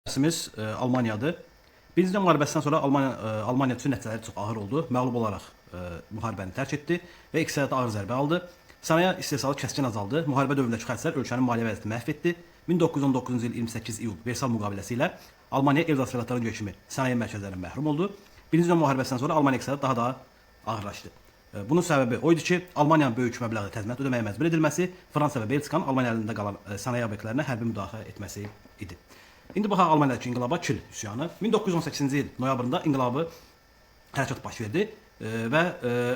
Dərsimiz Almaniyadır. Birinci Dünya müharibəsindən sonra Almaniya üçün nəticələri çox ağır oldu. Məğlub olaraq müharibəni tərk etdi və iqtisadiyyata ağır zərbə aldı. Sənaye istehsalı kəskin azaldı. Müharibə dövründəki xərclər ölkənin maliyyə vəziyyətini məhv etdi. 1919-cu il 28 iyul Versal müqaviləsi ilə Almaniya Elzas və Lotaringer kimi sənaye mərkəzlərindən məhrum oldu. Birinci Dünya müharibəsindən sonra Almaniya iqtisadiyyatı daha da ağırlaşdı. Bunun səbəbi o idi ki, Almaniyanın böyük məbləğdə təzminat ödəməyə məcbur edilməsi, Fransa və Belçikanın Almaniya əlində qalan sənaye obyektlərinə hərbi müdaxilə etməsi idi. İndi baxaq Almaniyadakı inqilaba, Kil üsyanı. 1918-ci il noyabrında inqilabı hərəkat baş verdi və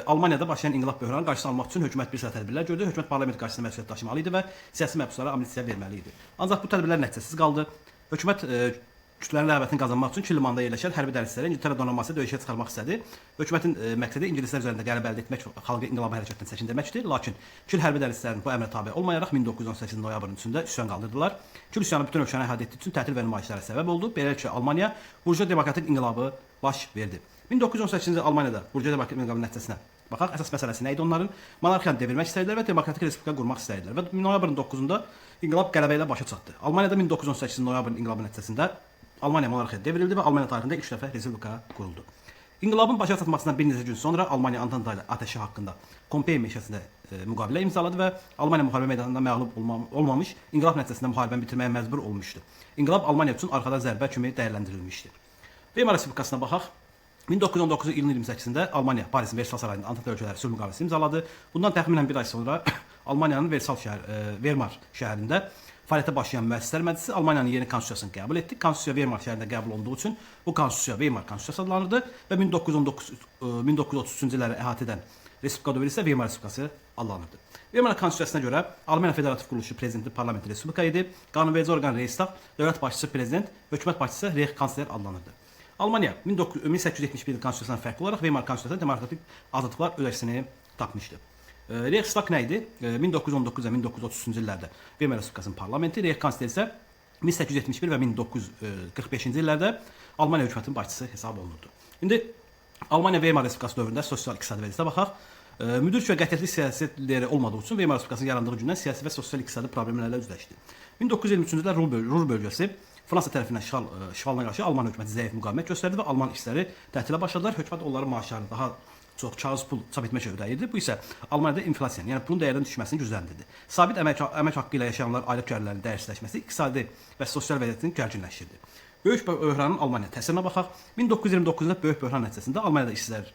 Almaniyada başlayan inqilab böhranı qarşısını almaq üçün hökumət bir sıra tədbirlər gördü. Hökumət parlament qarşısında məsuliyyət daşımalı idi və siyasi məhbuslara amnistiya verməli idi. Ancaq bu tədbirlər nəticəsiz qaldı. Hökumət kütlənin rəğbətini qazanmaq üçün Kil limanında yerləşən hərbi dənizçiləri İngiltərə donanması döyüşə çıxarmaq istədi. Hökumətin məqsədi ingilislər üzərində qələbə əldə etmək, xalqı inqilabi hərəkatdan çəkindirməkdir. Lakin Kil hərbi dənizçilərinin bu əmrə tabe olmayaraq 1918 noyabrın 3-də üsyan qaldırdılar. Kil üsyanı bütün ölkəni əhatə etdiyi üçün tətil və nümayişlərə səbəb oldu. Beləliklə Almaniya burjua demokratik inqilabı baş verdi. 1918-ci ildə Almaniyada burjua demokratik inqilabının nəticəsinə baxaq. Əsas məsələsi nə idi onların? Monarxiyanı devirmək istəyirdilər və demokratik respublika qurmaq istəyirdilər. Və noyabrın 9-da inqilab qələbə ilə başa çatdı. Almaniyada 1918-ci noyabrın inqilabı nəticəsində Almaniya monarxiya devrildi və Almaniya tarixində ilk dəfə respublika quruldu. İnqilabın başa çatmasından bir neçə gün sonra Almaniya Antanta ilə atəşi haqqında Kompiyen meşəsində müqavilə imzaladı və Almaniya müharibə meydanında məğlub olmamış, inqilab nəticəsində müharibəni bitirməyə məcbur olmuşdu. İnqilab Almaniya üçün arxadan zərbə kimi dəyərləndirilmişdi. Weimar Respublikasına baxaq. 1919-cu ilin 28-də Almaniya Parisin Versal sarayında Antanta ölkələri sülh müqaviləsi imzaladı. Bundan təxminən bir ay sonra Almaniyanın Versal şəhər, Weimar şəhərində fəaliyyətə başlayan Müəssisələr Məclisi Almaniyanın yeni konstitusiyasını qəbul etdi. Konstitusiya Weimar şəhərində qəbul olunduğu üçün bu konstitusiya Weimar konstitusiyası adlanırdı və 1919 1933-cü illəri əhatə edən respublika dövrü isə Weimar Respublikası adlanırdı. Weimar konstitusiyasına görə Almaniya Federativ quruluşu prezidenti parlamenti respublika idi. Qanunverici orqan Reichstag, dövlət başçısı prezident, hökumət başçısı Reichskanzler adlanırdı. Almaniya 1871 konstitusiyasından fərqli olaraq Weimar konstitusiyası demokratik azadlıqlar öz əksini tapmışdı. Reichstag nə idi? 1919 və 1933-cü illərdə Weimar Respublikasının parlamenti, Reichskanzler isə 1871 və 1945-ci illərdə Almaniya hökumətinin başçısı hesab olunurdu. İndi Almaniya Weimar Respublikası dövründə sosial iqtisadi vəziyyətə baxaq. Müdrik və qətiyyətli siyasi lideri olmadığı üçün Weimar Respublikasının yarandığı gündən siyasi və sosial iqtisadi problemlərlə üzləşdi. 1923-cü ildə Ruhr bölgəsi Fransa tərəfindən işğalına qarşı Alman hökuməti zəif müqavimət göstərdi və Alman işçiləri tətilə başladılar. Hökumət onların maaşlarını daha çox kağız pul çap etməklə ödəyirdi. Bu isə Almaniyada inflyasiyanı, yəni pulun dəyərinin düşməsini gücləndirdi. Sabit əmək haqqı ilə yaşayanlar aylıq gəlirlərinin dəyərsizləşməsi iqtisadi və sosial vəziyyətini gərginləşdirdi. Böyük böhranın Almaniya təsirinə baxaq. 1929-da böyük böhran nəticəsində Almaniyada işsizlər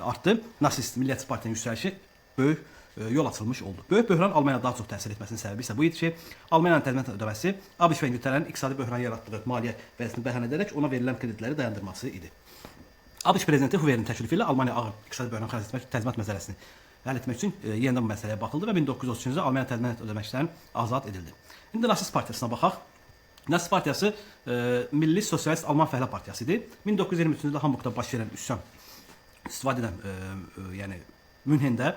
artdı. Nasist Milliyətçi Partiyanın yüksəlişi böyük yol açılmış oldu. Böyük böhran Almaniyaya daha çox təsir etməsinin səbəbi isə bu idi ki, Almaniyanın təzminat ödəməsi ABŞ və İngiltərənin iqtisadi böhran yaratdığı maliyyə vəziyyətini bəhanə edərək ona verilən kreditləri dayandırması idi. ABŞ prezidenti Hooverin təklifi ilə Almaniya ağır iqtisadi böhran xilas etmək, təzminat məsələsini həll etmək üçün yenidən bu məsələyə baxıldı və 1933-cü ildə Almaniya təzminat ödəməkdən azad edildi. İndi Nasist partiyasına baxaq. Nasist partiyası Milli Sosialist Alman Fəhlə Partiyası idi. 1923-cü ildə Hamburqda baş verən üsyan istifadə edən, yəni Münhendə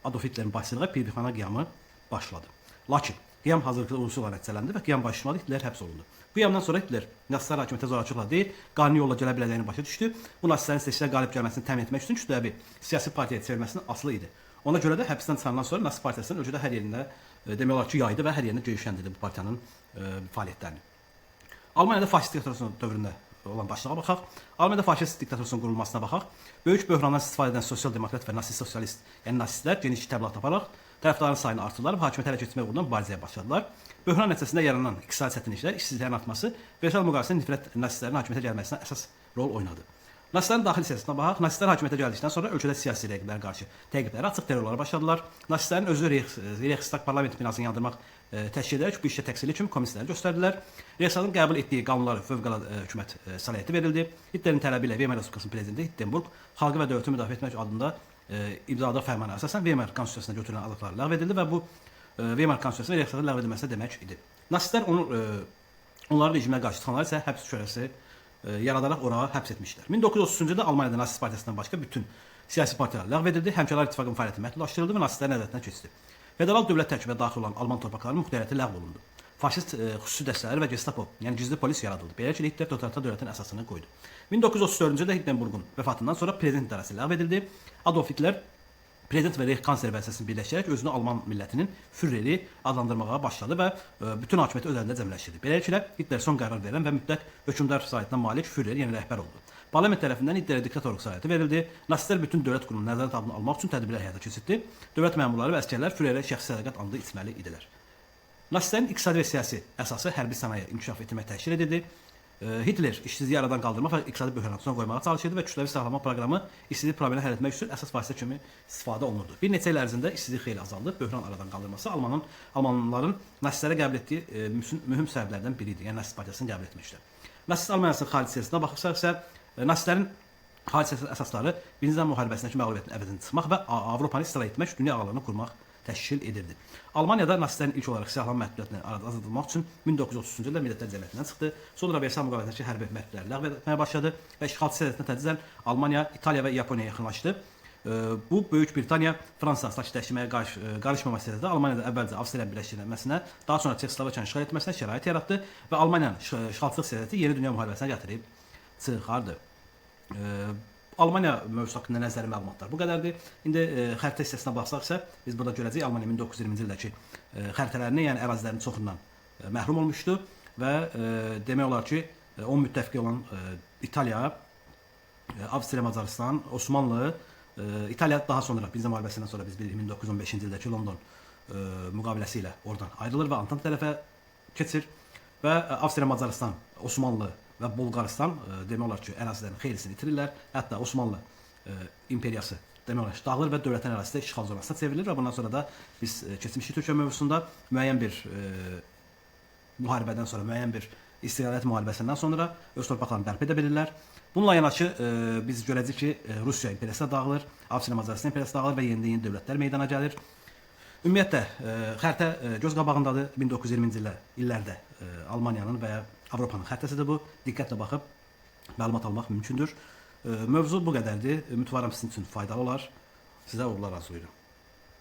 Adolf Hitlerin başçılığı Pivxana qiyamı başladı. Lakin qiyam hazırlıqlı uğursuzluqla nəticələndi və qiyam başlamadı, Hitler həbs olundu. Qiyamdan sonra Hitler nasistlər hakimiyyətə zorakılıqla deyil, qanuni yolla gələ biləcəyini başa düşdü. Bu nasistlərin seçkilərə qalib gəlməsini təmin etmək üçün kütləvi siyasi partiyaya çevrilməsinin asılı idi. Ona görə də həbsdən çıxandan sonra Nasist partiyasının ölkədə hər yerində demək olar ki, yaydı və hər yerində genişləndirdi bu partiyanın fəaliyyətlərini. Almaniyada faşist diktatorasının dövründə olan başlığa baxaq. Almaniyada faşist diktatorasının qurulmasına baxaq. Böyük böhrandan istifadə edən sosial demokrat və nasist sosialist, yəni nasistlər geniş təbliğat apararaq tərəfdarların sayını artırdılar və hakimiyyəti ələ keçirmək uğrunda mübarizəyə başladılar. Böhran nəticəsində yaranan iqtisadi çətinliklər, işsizlərin artması Versal müqaviləsinin nifrət nasistlərin hakimiyyətə gəlməsinə əsas rol oynadı. Nasistlərin daxili siyasətinə baxaq. Nasistlər hakimiyyətə gəldikdən sonra ölkədə siyasi rəqiblərə qarşı təqiblərə, açıq terrorlara başladılar. Nasistlərin özü Reichstag parlament binasını yandırmaq təşkil edərək bu işdə təqsirli kimi kommunistləri göstərdilər. Reichstagın qəbul etdiyi qanunlara fövqəladə hökumət səlahiyyəti verildi. Hitlerin tələbi ilə Weimar Respublikasının prezidenti Hindenburg xalqı və dövləti müdafiə etmək adında imzaladığı fərmana əsasən Weimar konstitusiyasına götürülən azadlıqlar ləğv edildi və bu Weimar konstitusiyasının Reichstagın ləğv edilməsinə demək idi. Nasistlər onların rejiminə qarşı çıxanlar isə həbs köləsi yaradaraq ora həbs etmişlər. 1933-cü ildə Almaniyada Nasist partiyasından başqa bütün siyasi partiyalar ləğv edildi, Həmkarlar İttifaqının fəaliyyəti məhdudlaşdırıldı və nasistlərin nəzarətinə keçdi. Federal dövlət tərkibinə daxil olan Alman torpaqlarının muxtariyyəti ləğv olundu. Faşist xüsusi dəstələri və Gestapo, yəni gizli polis yaradıldı. Beləliklə Hitler totalitar dövlətin əsasını qoydu. 1934-cü ildə Hindenburqun vəfatından sonra prezident idarəsi ləğv edildi. Adolf Hitler Prezident və Reich kansler vəzifəsini birləşdirərək özünü Alman millətinin Führeri adlandırmağa başladı və bütün hakimiyyəti öz əlində cəmləşdirdi. Beləliklə Hitler son qərar verən və mütləq hökmdar səlahiyyətinə malik Führer, yəni rəhbər oldu. Parlament tərəfindən Hitlerə diktatorluq səlahiyyəti verildi. Nasistlər bütün dövlət qurumunu nəzarət altına almaq üçün tədbirlər həyata keçirtdi. Dövlət məmurları və əsgərlər Führerə şəxsi sədaqət andı içməli idilər. Nasistlərin iqtisadi və siyasi əsası hərbi sənaye inkişaf etdirmək təşkil edirdi. Hitler işsizliyi aradan qaldırmaq və iqtisadi böhrana son qoymağa çalışırdı və kütləvi silahlanma proqramı işsizlik problemini həll etmək üçün əsas vasitə kimi istifadə olunurdu. Bir neçə il ərzində işsizlik xeyli azaldı. Böhran aradan qaldırması Almanların nasistlərə qəbul etdiyi mühüm səbəblərdən biri idi. Yəni Nasist partiyasını qəbul etməkdə. Nasist Almaniyasının xarici siyasətinə baxırsaq isə nasistlərin xarici siyasət əsasları Birinci Dünya müharibəsindəki məğlubiyyətin əvəzini çıxmaq və Avropanı istila etmək, dünya ağalığını qurmaq təşkil edirdi. Almaniyada nasistlərin ilk olaraq silahlanma məhdudiyyətini azaldılmaq üçün 1933-cü ildə Millətlər Cəmiyyətindən çıxdı. Sonra Versal müqaviləsindəki hərbi məhdudiyyətləri ləğv etməyə başladı və işğalçı siyasətinə tədricən Almaniya, İtaliya və Yaponiyaya yaxınlaşdı. Bu Böyük Britaniya Fransa sakitləşdirməyə qarışmama siyasəti Almaniyada əvvəlcə Avstriyanın birləşdirilməsinə, daha sonra Çexoslovakiyanın işğal etməsinə şərait yaratdı və Almaniyanın işğalçılıq siyasəti yeni dünya müharibəsinə gətirib çıxardı. Almaniya mövzusu haqqında nəzəri məlumatlar bu qədərdir. İndi xəritə hissəsinə baxsaq isə biz burada görəcəyik Almaniya 1920-ci ildəki xəritələrini, yəni ərazilərinin çoxundan məhrum olmuşdu və demək olar ki, onun müttəfiqi olan İtaliya, Avstriya, Macarıstan, Osmanlı, İtaliya daha sonra Birinci müharibəsindən sonra biz bilirik 1915-ci ildəki London müqaviləsi ilə oradan ayrılır və Antant tərəfə keçir və Avstriya, Macarıstan, Osmanlı və Bolqarıstan demək olar ki, ərazilərin xeylisini itirirlər. Hətta Osmanlı imperiyası demək olar ki, dağılır və dövlətin ərazisi də işğal zonasına çevrilir və bundan sonra da biz keçmişik Türkiyə mövzusunda müəyyən bir müharibədən sonra, müəyyən bir istiqlaliyyət müharibəsindən sonra öz torpaqlarını bərpa edə bilirlər. Bununla yanaşı biz görəcəyik ki, Rusiya imperiyası da dağılır, Avstriya Macarıstan imperiyası dağılır və yenidən yeni dövlətlər meydana gəlir. Ümumiyyətlə, xəritə göz qabağındadır. 1920-ci illərdə Almaniyanın və ya Avropanın xəritəsidir bu. Diqqətlə baxıb məlumat almaq mümkündür. Mövzu bu qədərdir. Ümidvaram sizin üçün faydalı olar. Sizə uğurlar arzulayıram.